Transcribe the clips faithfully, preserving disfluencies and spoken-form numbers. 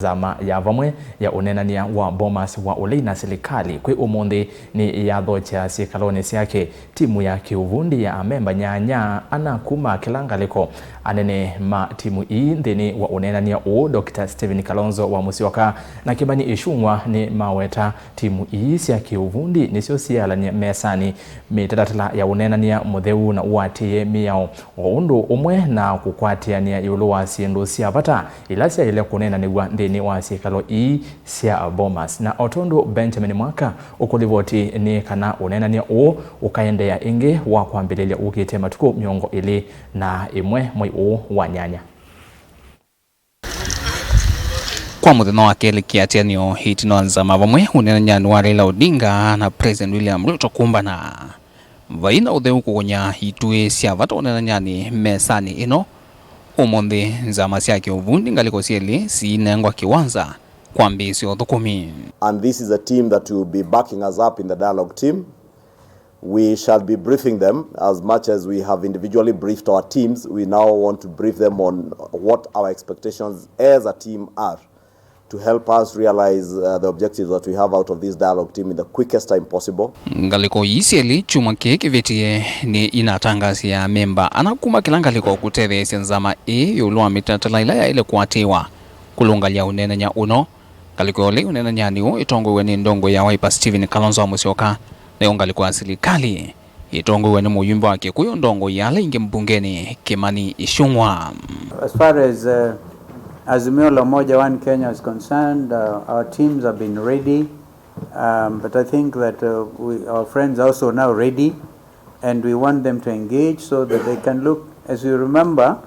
Nzama ya vamwe ya ũneenany'a wa Bomas wa ũlei na silikalĩ kwĩ ũmũnthĩ nĩyathokya syĩkalonĩ syake timu ya kĩũvundi ya amemba nyanya ana kuma kĩla ngalĩko. Anene ma timu ii nthĩnĩ wa ũneenany'a ũũ, Doctor Stephen Kalonzo wa Musyoka na Kimani Ichung'wa, nĩmaweta timu ii sya kĩũvundi nĩsyo sialany'e mesanĩ mĩtalatala ya ũneenany'a mũtheu na ũatĩĩe mĩao, o ũndũ ũmwe na kũkwatĩanĩa ĩũlũ wa syĩndũ sya vata ila syaĩle kũneenanĩw'a nthĩnĩ wa syĩkalo ii sya Bomas. Na o tondũ Benjamin Mwaka ũkũlivoti, nĩ kana ũneenany'a ũũ ũkaendeea ĩngĩ wa kwambĩlĩlya ũkĩte matukũ mĩongo ĩlĩ na ĩmwe mwei ũũ wa nyanya. Kwa mũthenya wa kelĩ kĩatĩanĩo ĩtina wa nzama vamwe, ũneenany'anĩ wa Raila Odinga na President William Ruto kũmbana, vai na ũtheu kũkũnya ituĩ sya vata ũneenany'anĩ mesanĩ ĩno. Ũmũnthĩ, nzama sya kĩũvundi ngalĩko syelĩ siinengwa kĩwanza kwambĩĩsya ũthũkũmi. And this is a team that will be backing us up in the dialogue team. We shall be briefing them as much as we have individually briefed our teams. We now want to brief them on what our expectations as a team are to help us realize, uh, the objectives that we have out of this dialogue team in the quickest time possible. Ngalĩko ii syelĩ kyumwa kĩĩ kĩvĩtie nĩ inatangaasya amemba ana kuma kĩla ngalĩko kũtetheesya nzama ĩĩ ĩũlũ wa mĩtalatala ĩla yaĩle kũatĩĩwa kũlũngalya ũneenany'a ũno. Ngalĩko ya ũlei ũneenany'anĩ ũũ ĩtongoew'e nĩ ndongoi ya Wiper Stephen Kalonzo wa Musyoka, nayo ngalĩko ya silikalĩ ĩtongoew'e nĩ mũyumbe wa Kĩkũyũ ndongoi ya ala ingĩ mbungenĩ Kimani Ichung'wa. As far as, uh, Azimio la Umoja One Kenya is concerned, uh, our teams have been ready, um, but I think that, uh, we, our friends are also now ready. And we want them to engage so that they can look, as you remember,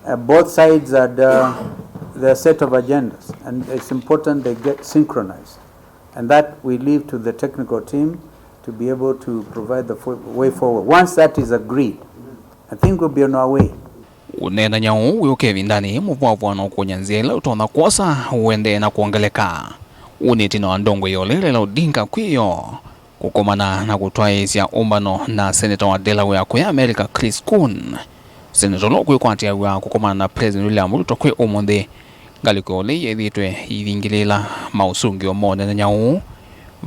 uh, both sides had, uh, their set of agendas, and it's important they get synchronized. And that we leave to the technical team to be able to provide the fo-, way forward. Once that is agreed, I think we'll be on our way. Ũneenany'a ũũ wĩũka ĩvindanĩ mũvwavwana ũkũnya nzĩa ĩla ũtonya kwosa ũendee na kwongeleka. Ũũ nĩ ĩtina wa ndongoi ya ũlei Raila Odinga kwĩyoo kũkomana na kũtwaĩĩsya ũmbano na seneta wa Delaware kũya America, Chris Coons. Seneta ũla ũkwĩkwatĩaw'a kũkomana na President William Ruto kwĩ ũmũnthĩ, ngalĩko ya ũlei yĩthĩĩtwe ĩivingĩlĩĩla maũsũngĩo ma ũneenany'a ũũ.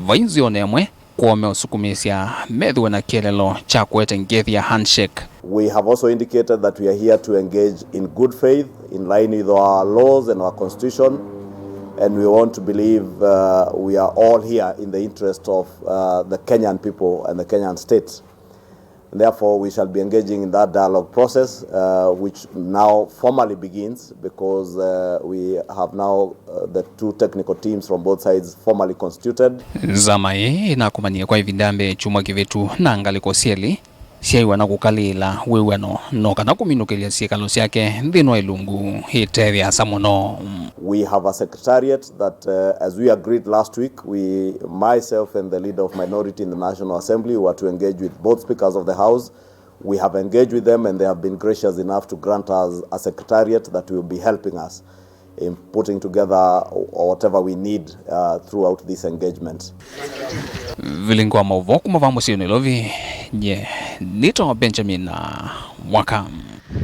Vai nzĩonĩ ĩmwe, kwoo meũsukumĩĩsya methĩwe na kĩeleelo kya kũete ngethi ya handshake. We have also indicated that we are here to engage in good faith, in line with our laws and our constitution, and we want to believe, uh, we are all here in the interest of, uh, the Kenyan people and the Kenyan state. Therefore, we shall be engaging in that dialogue process, uh, which now formally begins because, uh, we have now, uh, the two technical teams from both sides formally constituted. Nzama ĩĩ ĩnakomanie kwa ĩvinda ya mbee kyumwa kĩvĩtu na ngalĩko syelĩ syaiwa na kũkalĩĩla wĩw'ano no kana kũminũkĩlya syĩkalo syake nthĩnĩ wa ĩlungu ĩtethĩasa mũno. We have a secretariat that, uh, as we agreed last week, we, myself and the leader of minority in the National Assembly were to engage with both speakers of the House. We have engaged with them and they have been gracious enough to grant us a secretariat that will be helping us in putting together whatever we need, uh, throughout this engagement. Vilingi wa maũvoo kuma vaa mũsyĩ Nairobi, nye nĩtawa Benjamin, uh, Mwaka.